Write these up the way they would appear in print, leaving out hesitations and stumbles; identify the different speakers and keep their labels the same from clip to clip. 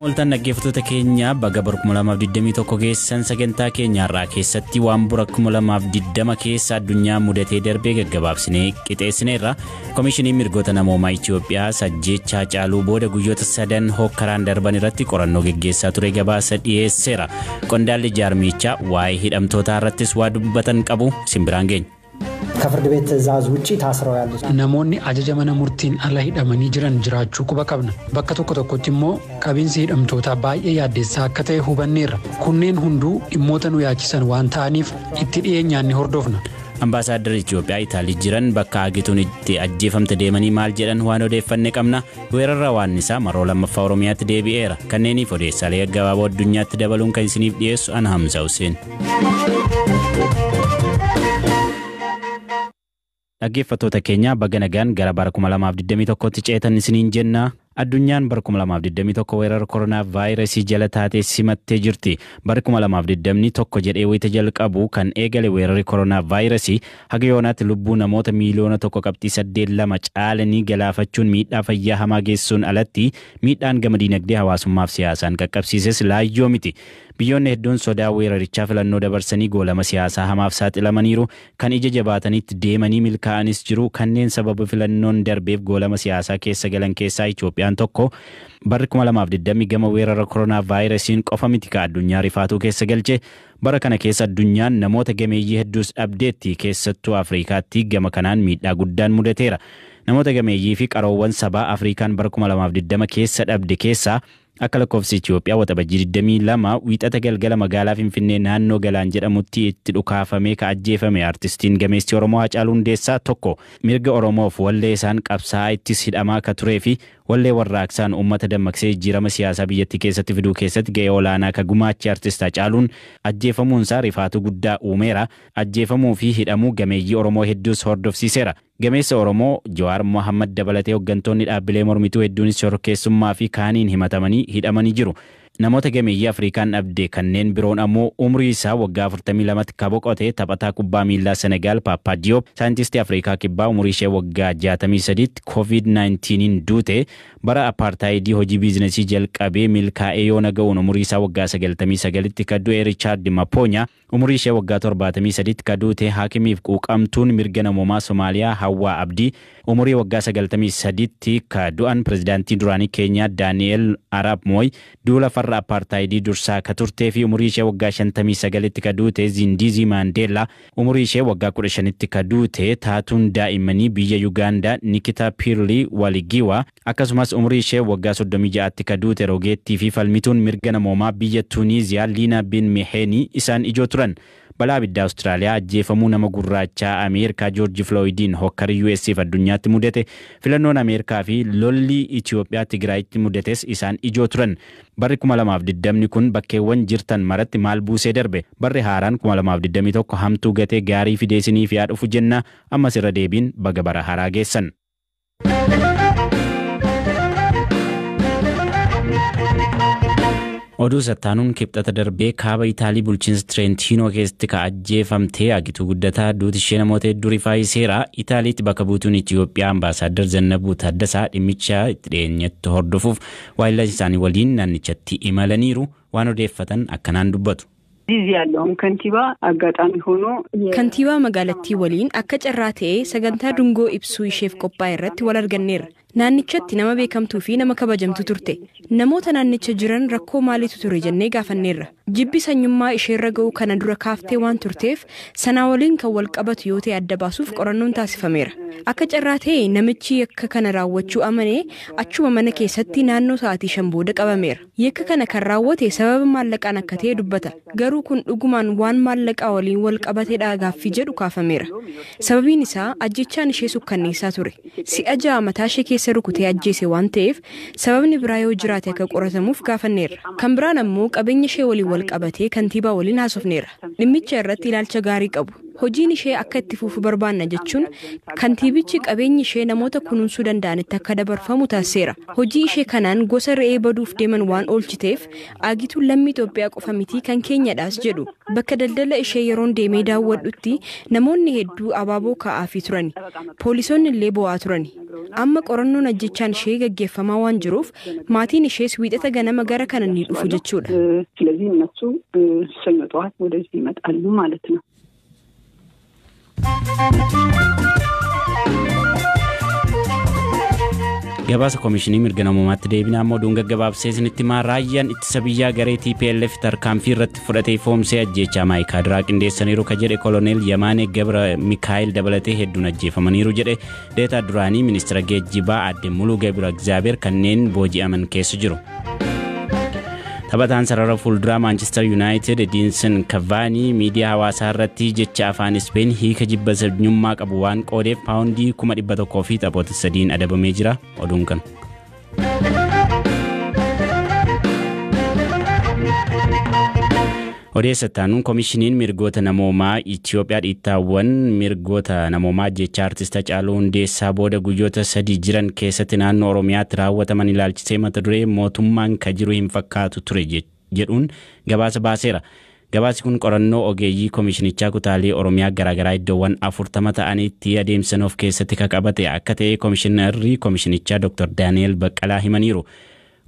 Speaker 1: Oltan dhaggeeffattoota keenya baga bara 2021 geessan sagantaa keenya irraa keessatti waan bara 2020 keessa addunyaa mudatee darbee gaggabaabsinee qixeessineerra. Koomishiniin mirgoota namoomaa Itoophiyaa ajjeechaa Haacaaluu booda guyyoota sadan hokkaraan darban irratti qorannoo geggeessaa ture gabaasa dhiyeesseera. Qondaalli jaarmichaa waa'ee hidhamtootaa irrattis waa dubbatan qabu simbiraan geenya.
Speaker 2: ከፍርድ ቤት ትዕዛዝ ውጪ ታስረው ያሉት
Speaker 3: Namoonni ajaja mana murtiin ala hidhamanii jiran jiraachuu quba qabna. Bakka tokko tokkotti immoo qabiinsi hidhamtootaa baay'ee yaaddeessaa akka ta'e hubanneerra. Kunneen hunduu dhimmoota nu yaachisan waan ta'aniif itti dhiyeenyaan ni hordofna.
Speaker 1: Ambaasaaddarri Itoophiyaa Itaalii jiran bakka Agituun itti ajjeefamte deemanii maal jedhan waan odeeffanne qabna. Weerarra waan isaa maroo lammaffaa Oromiyaatti deebi'eera. Kanneeniif odeessaalee gaggabaaboo addunyaatti dabaluun kan isiniif dhiyeessu ana Hamza Hussein. Dhaggeeffattoota keenya baga nagaan gara bara 2021tti ceetan isiniin jenna. Addunyaan bara 2021 weerara koronaa vaayirasii jala taatee simattee jirti. Bara 2021 jedhee wayita jalqabu kan eegale weerarri koronaa vaayirasii haga yoonaatti lubbuu namoota miiliyoona 1.82 caalanii galaafachuun miidhaa fayyaa hamaa geessuun alatti miidhaan gama diinagdee hawaasummaaf siyaasaan qaqqabsiises laayyoo miti. Biyyoonni hedduun sodaa weerarichaa filannoo dabarsanii goolama siyaasaa hamaaf saaxilamaniiru. Kan ija jabaatanitti deemanii milkaa'anis jiru. Kanneen sababa filannoon darbeef goolama siyaasaa keessa galan keessaa Itoophiyaan tokko. Barri 2020 gama weerara koronaa vaayirasiin qofa miti ka addunyaa rifaatuu keessa galche. Bara kana keessa addunyaan namoota gameeyyii hedduus dhabdeetti. Keessattuu Afrikaatti gama kanaan miidhaa guddaan mudateera. Namoota gameeyyii fi qaroowwan sabaa Afrikaan bara 2020 keessa dhabde keessaa akka lakkoofsa Itoophiyaa waxabajjii 22 wiixata galgala magaalaa Finfinnee naannoo Galaan jedhamutti itti dhukaafamee ka ajjeefame artistiin gameessi Oromoo Haacaaluu Hundeessaa tokko. Mirga Oromoof wallee isaan qabsaa'aa ittis hidhamaa ka turee fi wallee warraaqsaan uummata dammaqsee jijjiirama siyaasaa biyyattii keessatti fiduu keessatti ga'ee olaanaa ka gumaache artist Haacaaluun ajjeefamuunsaa rifaatuu guddaa uumeera. Ajjeefamuu fi hidhamuu gameeyyii Oromoo hedduus hordofsiiseera. Gameessa Oromoo Jawaar Mohammad dabalatee hooggantoonni dhaabbilee mormituu hedduunis shororkeessummaa fi kaaniin himatamanii hidhamanii jiru. Namoota gameeyyii Afrikaan dhabde kanneen biroon ammoo umrii isaa waggaa 42tti ka boqote taphataa kubbaa miillaa Senegaal Paappaa Diop, saayintistii Afrikaa kibbaa umurii ishee waggaa 63tti COVID-19 duute, bara apartaayidii hojii biizinesii jalqabee milkaa'ee yoona ga'uun umurii isaa waggaa 99tti ka du'e Richaard Maponya, umurii ishee waggaa 73tti ka duute haakimiif quuqamtuun mirga namoomaa Somaaliyaa Hawwaa Abdii, umurii waggaa 93tti ka du'an pirezidaantii duraanii Keenyaa Daani'el Arap Mooy, duula farra apartaayidii dursaa ka turtee fi umurii ishee waggaa 59tti ka duute Zindiizii Maandeellaa, umurii ishee waggaa 15tti ka duute taatuun daa'immanii biyya Yugaandaa Nikita Pirlii Waligiwa, akkasumas umurii ishee waggaa 36tti ka duute rogeettii fi falmituun mirga namoomaa biyya Tuniiziyaa Liina Bin Miheenii isaan ijoo turan. Balaa abiddaa Awustiraaliyaa, ajjeefamuu nama gurraachaa Ameerikaa Joorji Filooyidiin hokkarii US fi addunyaatti mudate, filannoon Ameerikaa fi lolli Itoophiyaa Tigraayitti mudates isaan ijoo turan. Barri 2020 kun bakkeewwan jirtan maratti maal buusee darbe? Barri haaraan 2021 hamtuu gatee gaarii fidee isiniif yaa dhufu jenna. Ammas irra deebiin baga bara haaraa geessan. Oduu sattaanuun kibxata darbee kaaba Itaalii bulchiinsa Tireentiinoo keessatti ka ajjeefamtee Agituu Guddataa duuti ishee namoota hedduu rifaayiseera. Itaaliitti bakka buutuun Itoophiyaa Ambaasaadder Zannabuu Taaddasaa dhimmicha itti dhiyeenyatti hordofuuf waayilaa isaanii waliin naannichatti imalaniiru. Waan odeeffatan akkanaan dubbatu.
Speaker 4: እዚህ ያለውን ከንቲባ አጋጣሚ ሆኖ
Speaker 5: Kantiibaa magaalattii waliin akka carraa ta'ee sagantaa dungoo ibsuu isheef qophaa'e irratti wal arganneerra. Naannichatti nama beekamtuu fi nama kabajamtu turte. Namoota naannicha jiran rakkoo maaliitu ture jennee gaafanneerra. Jibbi sanyummaa isheerra ga'u kana dura kaaftee waan turteef sanaa waliin kan wal qabatu yoo ta'e adda baasuuf qorannoon taasifameera. Akka carraa ta'e namichi yakka kana raawwachuu amanee achuma mana keessatti naannoo sa'aatii 5 booda qabameera. Yakka kana kan raawwate sababa maallaqaan akka ta'e dubbata. Garuu kun dhugumaan waan maallaqaa waliin wal qabateedha gaaffii jedhu kaafameera. Sababiin isaa ajjechaan ishee sukkanneessaa ture. Si'a 6 mataa ishee keessa rukutee ajjeese waan ta'eef sababni biraa yoo jiraate akka qoratamuuf gaafanneerra. Kan biraan ammoo qabeenya ishee waliin wal qabatee kantiibaa waliin haasofneerra. Dhimmicha irratti ilaalcha gaarii qabu. Hojiin ishee akka itti fufu barbaanna jechuun kantiibichi qabeenyi ishee namoota kunuunsuu danda'anitti akka dabarfamu taasiseera. Hojii ishee kanaan gosa re'ee baduuf deeman waan oolchiteef Aagituun lammii Itoophiyaa qofa mitii kan keenyadhaas jedhu. Bakka daldala ishee yeroon deemee daawwadhutti namoonni hedduu abaaboo kaa'aafii turani. Poolisoonni illee bo'aa turani. Amma qorannoon ajjechaan ishee gaggeeffamaa waan jiruuf maatiin ishees Wiixata ganama gara kana ni dhufu jechuudha.
Speaker 4: ስለዚህ እነሱ ሰኞ ጠዋት ወደዚህ ይመጣሉ ማለት ነው።
Speaker 1: Gabaasa Koomishinii Mirga Namoomaatti deebinaa immoo oduun gaggabaabsee isinitti himaa. Raayyaan ittisa biyyaa garee TPLF tarkaanfii irratti fudhatee foomsee ajjeechaa Maayikaadiraa qindeessaniiru ka jedhe Koloneel Yamaanee Gabra Mikaa'el dabalatee hedduun ajjeefamaniiru jedhe. Deetaa duraanii ministeera geejjibaa aadde Muluu Gabra Egzaabeer kanneen booji'aman keessa jiru. Taphataan sarara fuulduraa Maanchister Yuunaayitid Edinson Cavani miidiyaa hawaasaa irratti jecha afaan Ispeen hiika jibba sanyummaa qabu waan qoodeef paawundii 100,000 fi taphoota sadiin adabamee jira. Oduun kana. Odeessa itti Koomishiniin mirgoota namoomaa Itoophiyaa dhiittaawwan mirgoota namoomaa jecha artist Hacaaluu Hundeessaa booda guyyoota 3 jiran keessatti naannoo Oromiyaatti raawwataman ilaalchisee mata duree mootummaan ka jiru hin fakkaatu ture jedhuun gabaasa baaseera. Gabaasi kun qorannoo ogeeyyii koomishinichaa kutaalee Oromiyaa garaagaraa iddoowwan 40 ta'anitti adeemsan of keessatti ka qabate akka ta'e koomishinarri koomishinichaa Dr. Daani'el Baqqalaa himaniiru.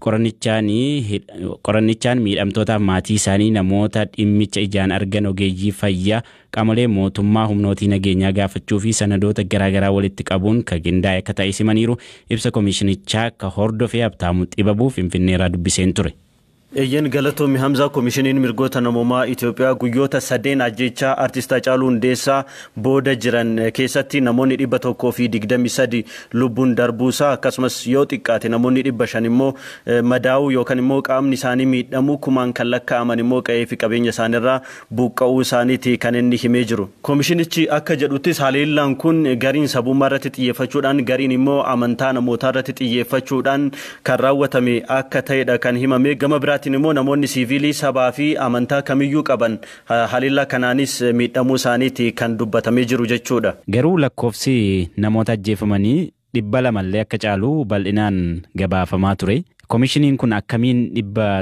Speaker 1: Qorannichaan miidhamtootaaf maatii isaanii, namoota dhimmicha ijaan argan, ogeeyyii fayyaa, qaamolee mootummaa, humnootii nageenyaa gaafachuu fi sanadoota garaagaraa walitti qabuun ka qindaa'e akka ta'e himaniiru. Ibsa koomishinichaa ka hordofee Habtaamuu Xibabuu Finfinneerraa dubbiseen ture.
Speaker 6: Eeyyen, galatoomi Hamzaa. Koomishiniin mirgoota namoomaa Itoophiyaa guyyoota sadeen ajjechaa artist Hacaaluu Hundeessaa booda jiran keessatti namoonni 123 lubbuun darbuusaa, akkasumas yoo xiqqaate namoonni 500 immoo madaa'uu yookaan immoo qaamni isaanii miidhamuu, kumaan kan lakkaa'aman immoo qa'ee fi qabeenya isaaniirraa buqqa'uu isaaniiti kan inni himee jiru. Koomishinichi akka jedhuttis haleellaan kun gariin sabummaa irratti xiyyeeffachuudhaan, gariin immoo amantaa namootaa irratti xiyyeeffachuudhaan kan raawwatame akka ta'edha kan himame. Gama biraatiin immoo namoonni siivilii sabaa fi amantaa kamiyyuu qaban haleellaa kanaanis miidhamuu isaaniiti kan dubbatamee jiru jechuudha.
Speaker 1: Garuu lakkoofsi namoota ajjeefamanii 200llee akka caalu bal'inaan gabaafamaa ture. Koomishiniin kun akkamiin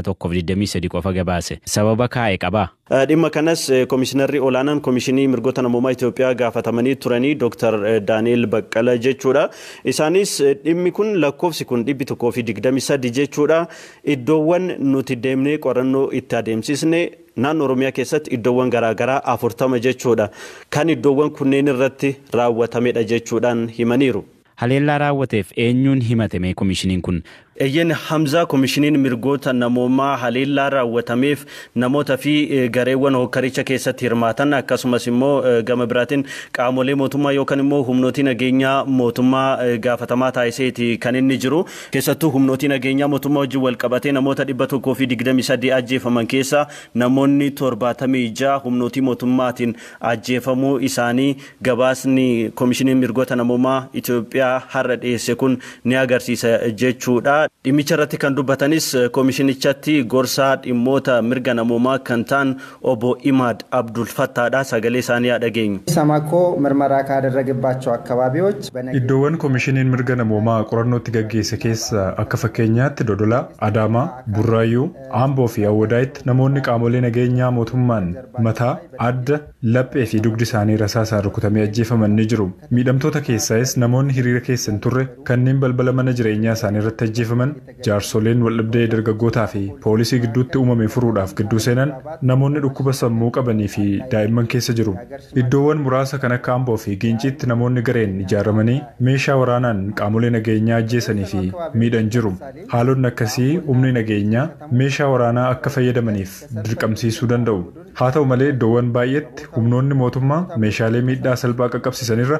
Speaker 1: 123 qofa gabaase? Sababa kaa'e qabaa?
Speaker 6: Dhimma kanas koomishinarri olaanaan Koomishinii Mirgoota Namoomaa Itoophiyaa gaafatamanii turanii, Dr. Daani'el Baqqala jechuudha. Isaanis dhimmi kun, lakkoofsi kun 123 jechuudha. Iddoowwan nuti deemnee qorannoo itti adeemsisne naannoo Oromiyaa keessatti iddoowwan garaagaraa 40 jechuudha. Kan iddoowwan kunneen irratti raawwatamedha jechuudhaan himaniiru.
Speaker 1: Haleellaa raawwateef eenyuun himatame koomishiniin kun?
Speaker 6: Eeyyen Hamzaa, Koomishiniin Mirgoota Namoomaa haleellaa raawwatameef namoota fi gareewwan hokkaricha keessatti hirmaatan, akkasumas immoo gama biraatiin qaamolee mootummaa yookaan immoo humnootii nageenyaa mootummaa gaafatamaa taasiseeti kan inni jiru. Keessattuu humnootii nageenyaa mootummaa wajjin wal qabatee namoota 123 ajjeefaman keessaa namoonni 76 humnootii mootummaatiin ajjeefamuu isaanii gabaasni Koomishiniin Mirgoota Namoomaa Itoophiyaa har'a dhiyeesse kun ni agarsiisa jechuudha. Dhimmicha irratti kan dubbatanis koomishinichatti gorsaa dhimmoota mirga namoomaa kan ta'an obbo Imaad Abdul Fattaadha. Sagalee isaanii haa dhageenyu.
Speaker 7: ኢሰመኮ ምርመራ ካደረገባቸው አካባቢዎች
Speaker 8: Iddoowwan koomishiniin mirga namoomaa qorannootti gaggeesse keessa akka fakkeenyaatti Dodolaa, Adaamaa, Burraayyuu, Amboo fi Awwadaayitti namoonni qaamolee nageenyaa mootummaan mataa, adda, laphee fi dugdi isaanii rasaasaan rukutamee ajjeefaman ni jiru. Miidhamtoota keessaayis namoonni hiriira keessa hin turre kanneen balbala mana jireenyaa isaanii irratti ajjeefaman, jaarsoleen waldhabdee dargaggootaa fi poolisii gidduutti uumame furuudhaaf gidduu seenan, namoonni dhukkuba sammuu qabanii fi daa'imman keessa jiru. Iddoowwan muraasa kan akka Amboo fi Giinciitti namoonni gareen ijaaramanii meeshaa waraanaan qaamolee nageenyaa ajjeesanii fi miidhan jiru. Haalonni akkasii humni nageenyaa meeshaa waraanaa akka fayyadamaniif dirqamsiisuu danda'u. Haa ta'u malee, iddoowwan baay'eetti humnoonni mootummaa meeshaalee miidhaa salphaa qaqqabsiisanirra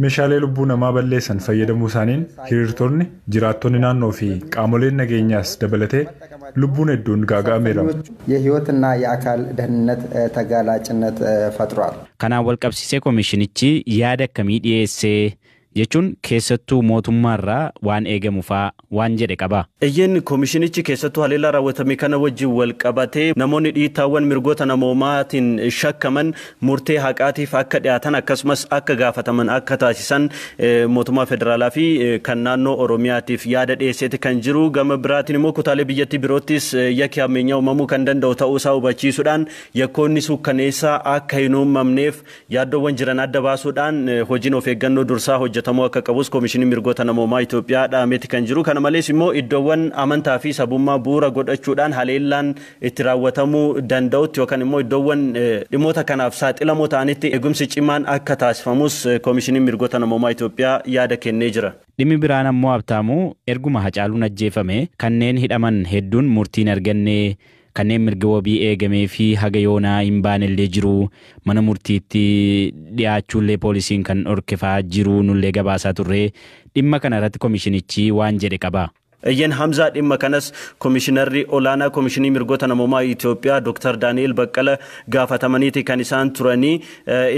Speaker 8: meeshaalee lubbuu namaa balleessan fayyadamuu isaaniin hiriirtonni, jiraattonni naannoo fi qaamoleen nageenyaas dabalatee lubbuun hedduun gaaga'ameera.
Speaker 7: የህይወትና የአካል ደህንነት ተጋላጭነት ፈጥሯል።
Speaker 1: Kanaan wal qabsiisee koomishinichi yaada akkamii dhiyeessee Jechuun keessattuu mootummaarraa waan eegamu fa'aa waan jedhe qaba.
Speaker 6: Eeyyeen, koomishinichi keessattuu haleellaa raawwatame kana wajjin wal qabatee namoonni dhiittaawwan mirgoota namoomaatiin shakkaman murtee haqaatiif akka dhiyaatan akkasumas akka gaafataman akka taasisan mootummaa federaalaa fi kan naannoo Oromiyaatiif yaada dhiyeesseeti kan jiru. Gama biraatiin immoo kutaalee biyyattii biroottis yakki hammeenyaa uumamuu kan danda'u ta'uu isaa hubachiisuudhaan yakkoonni suukkaneessaa akka hin uumamneef yaaddoowwan jiran adda baasuudhaan hojiin of eeggannoo dursaa hojjetamuu akka qabus koomishiniin mirgoota namoomaa Itoophiyaa dhaameeti kan jiru. Kana malees immoo iddoowwan amantaa fi sabummaa bu'uura godhachuudhaan haleellaan itti raawwatamuu danda'utti yookaan immoo iddoowwan dhimmoota kanaaf saaxilamoo ta'anitti eegumsi cimaan akka taasifamus koomishiniin mirgoota namoomaa Itoophiyaa yaada kennee jira.
Speaker 1: Dhimmi biraan ammoo, Habtaamuu, erguma Hacaaluun ajjeefame kanneen hidhaman hedduun murtiin arganne, kanneen mirga wabii eegamee fi haga yoonaa hin baanellee jiru, mana murtiitti dhiyaachuullee poolisiin kan dhorkefaa jiru nullee gabaasaa turre. Dhimma kana irratti koomishinichi waan jedhe qaba.
Speaker 6: Eeyyeen Hamzaa, dhimma kanas koomishinarri olaanaa koomishinii mirgoota namoomaa Itoophiyaa Dr. Daani'el Baqqala gaafatamaniiti kan isaan turanii,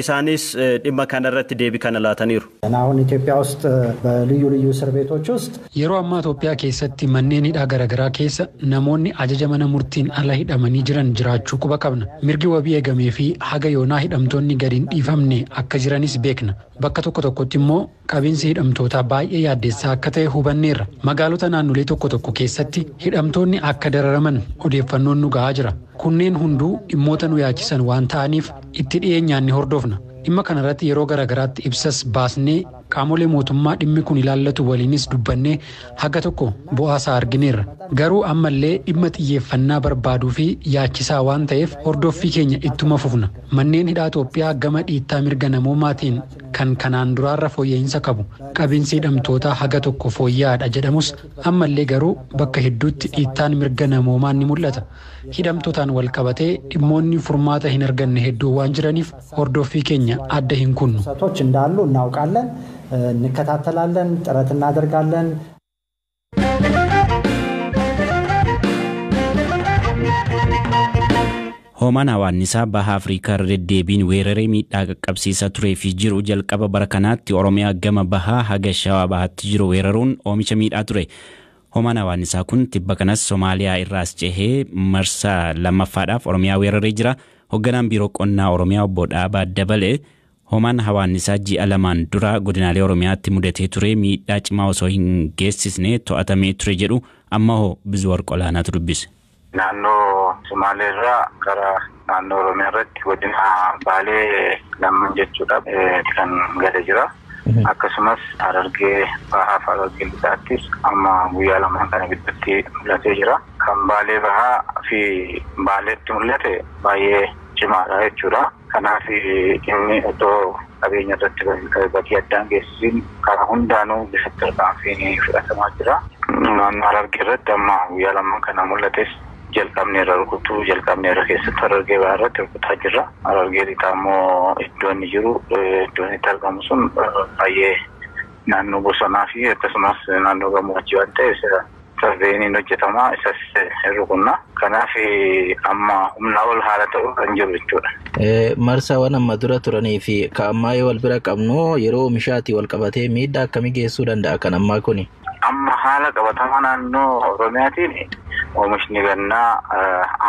Speaker 6: isaanis dhimma kanarratti deebii kana laataniiru.
Speaker 2: አሁን ኢትዮጵያ ውስጥ በልዩ ልዩ እስር ቤቶች ውስጥ
Speaker 3: Yeroo ammaa Itoophiyaa keessatti manneen hidhaa garaagaraa keessa namoonni ajaja mana murtiin ala hidhamanii jiran jiraachuu quba qabna. Mirgi wabii eegamee fi haga yoonaa hidhamtoonni gadi hin dhiifamne akka jiranis beekna. Bakka tokko tokkotti immoo qabiinsi hidhamtootaa baay'ee yaaddeessaa akka ta'e hubanneerra. Magaalota naannolee tokko tokko keessatti hidhamtoonni akka dararaman odeeffannoon nu gahaa jira. Kunneen hunduu dhimmoota nu yaachisan waan ta'aniif itti dhiyeenyaan ni hordofna. Dhimma kanarratti yeroo garaagaraatti ibsas baasnee, qaamolee mootummaa dhimmi kun ilaallatu waliinis dubbannee haga tokko bu'aasaa argineerra. Garuu ammallee dhimma xiyyeeffannaa barbaaduu fi yaachisaa waan ta'eef hordoffii keenya ittuma fufna. Manneen hidhaa Itoophiyaa gama dhiittaa mirga namoomaatiin kan kanaan duraarra fooyya'insa qabu. Qabiinsi hidhamtootaa haga tokko fooyya'aadha jedhamus, ammallee garuu bakka hedduutti dhiittaan mirga namoomaa ni mul'ata. Hidhamtootaan wal qabatee dhimmoonni furmaata hin arganne hedduu waan jiraniif hordoffii keenya adda hin kunnu.
Speaker 2: ጥሰቶች እንዳሉ እናውቃለን፣ እንከታተላለን፣ ጥረት እናደርጋለን።
Speaker 1: Hoomaan hawaannisaa baha Afrikaa irra deddeebiin weeraree miidhaa qaqqabsiisaa turee fi jiru jalqaba bara kanaatti Oromiyaa gama bahaa haga Shawaa bahaatti jiru weeraruun oomisha miidhaa ture. Hoomaan hawaannisaa kun tibba kanas Somaaliyaa irraas cehee marsaa lammaffaadhaaf Oromiyaa weeraree jira. Hoogganaan biiroo qonnaa Oromiyaa obbo Dhaabaa Dabalee hoomaan hawaannisaa ji'a 2n dura godinaalee Oromiyaatti mudatee ture miidhaa cimaa osoo hin geessisne to'atamee ture jedhu. Amma hoo Bizuu Warqolaanaatu dubbise.
Speaker 9: Naannoo Sumaaleerraa gara naannoo Oromiyaa irratti godina Baalee lamman jechuudha kan gada jira. Akkasumas Harargee Bahaa fi Harargee Lixaattis amma guyyaa 2n kana gidduutti mul'atee jira. Kan Baalee Bahaa fi Baaleetti mul'ate baay'ee cimaadha jechuudha. Kanaaf inni otoo qabeenya irratti badii addaan geessisiin karaa hundaanuu bifa tarkaanfiin fudhatamaa jira. Naannoo Harargee irratti amma guyyaa 2n kana mul'ates jalqabne irra rukutuu jalqabne irra, keessatti Harargee Bahaa irratti rukutaa jirra. Harargee Lixaa immoo iddoo inni jiru, iddoon itti argamu sun baay'ee naannoo bosonaa fi akkasumas naannoo gammoojjii waan ta'eef surveyn hojjetama, isas rukunna. Kanaaf amma humnaa ol haala ta'u kan jiru jechuudha.
Speaker 10: Marsaawwan amma dura turanii fi ka ammaa yoo wal bira qabnu, yeroo oomishaatii wal qabatee miidhaa akkamii geessisuu danda'a kan ammaa kuni?
Speaker 9: Amma haala qabatamaa naannoo Oromiyaatiin oomishni gannaa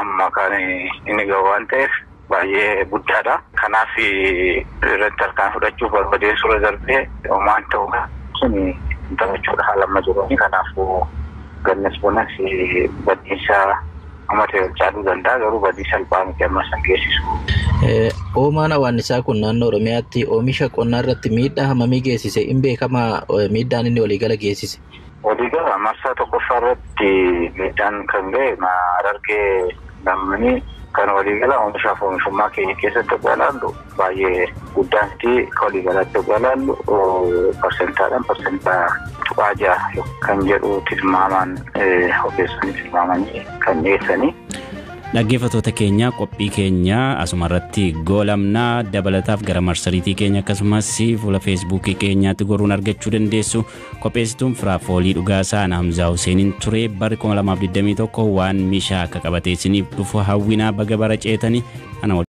Speaker 9: amma kan inni gahu waan ta'eef baay'ee guddaadha. Kanaaf irratti tarkaan fudhachuuf barbadeessuu irra darbee homaan ta'u sun taphachuudha haala amma jiru. Kanaafuu gannas bonas badiisa amma ta'e ol caaluu danda'a, garuu badii salphaa miti amma san geessisu.
Speaker 10: Hoomaan hawaannisaa kun naannoo Oromiyaatti oomisha qonnaa irratti miidhaa hammamii geessise? Hin beekamaa miidhaan inni waliigala geessise?
Speaker 9: Waliigala marsaa tokkoffaa irratti miidhaan kan ga'e Harargee lammanii kan waliigala oomishaaf oomishummaa keenya keessatti yoo ilaallu baay'ee guddaa miti. Kan waliigalaatti yoo ilaallu parsentaadhaan 0.6% kan jedhu tilmaamaan ogeessonni tilmaamanii kan dhiyeessanii.
Speaker 1: Dhaggeeffattoota keenya, qophii keenya asuma irratti goolamnaa. Dabalataaf gara marsariitii keenya akkasumas fuula Feesbuukii keenyaatti goruun argachuu dandeessu. Qopheessituun Firaafoolii Dhugaasaa, Hamzaa Huseeniin ture. Barri 2021 waan mishaa akka qabatee isiniif dhufu hawwinaa. Baga bara ceetanii ana.